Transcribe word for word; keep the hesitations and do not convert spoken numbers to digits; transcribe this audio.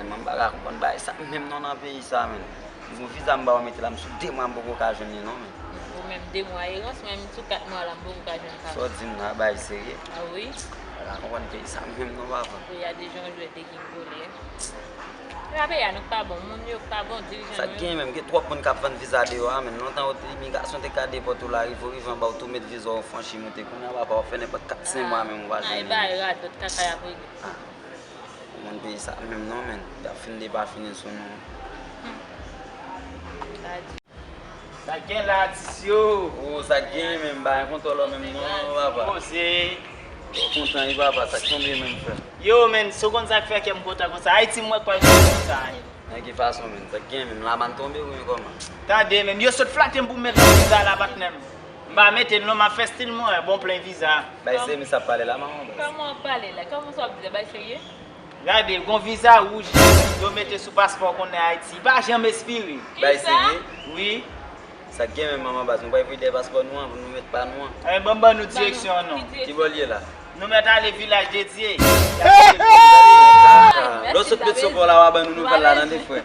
Mwen pa ka konprann bagay sa menm non nan peyi sa menm. Yon viza m ba w mete la, m sou de mwa m poko ka jwenn li non menm. Ou menm de mwa erans, mwen menm sou kat mwa la m poko ka jwenn sa. Sa w di m nan, bagay serye. Ah wi. Pa ka konprann peyi sa menm non papa. Peyi a deja yon jwèt de king volè. Peyi a nou k pa bon, moun yo k pa bon, dirijan Sa nou yo. Gen menm, gen twòp moun k ap vann viza deyò a menm. Lontan imigrasyon te ka depòte w la, rive w rive anba w tou met viza w franchi moute. Kounye a papa w ap fè nenpòt kat senk mwa menm ou pa Ay jwenn bay li. Radòt kaka y ap regle. Moun peyi sa menm non menm. Y ap fin depafini sou nou. Sa di. Sa k gen la atis yo? Ou sa k gen menm, pa gen kontwòl menm non papa. Poze. Kontan wi papa, sa k tonbe menm frè. Yo menm, si w konn sa k fè kè m kontan konsa, Ayiti m wè k pral fini konsa. Nan ki fason menm, sa k gen menm, lamann tonbe ou byen kòman? Tande menm, yo sot flate m pou m met viza la patnè m. M pa mete l non, m ap fè stil mwen, bon plen viza. Bay se mi sa pale la manman baz. Kòman w ap pale la? Kòman sa w ap di la? Bay serye? Gade, gon viza wouj yo mete sou paspò konnen Ayiti. Pa janm espere. Bay serye? Wi. Sa k gen menm manman baz, nou bay vide paspò nou an pou nou met pa nou an. Ay, ban ban nou direksyon an non. Ki bò l ye la? Nou mèt ale vilaj dedye. Lò sot met sou pò la w a ban nou nouvèl la tande frè.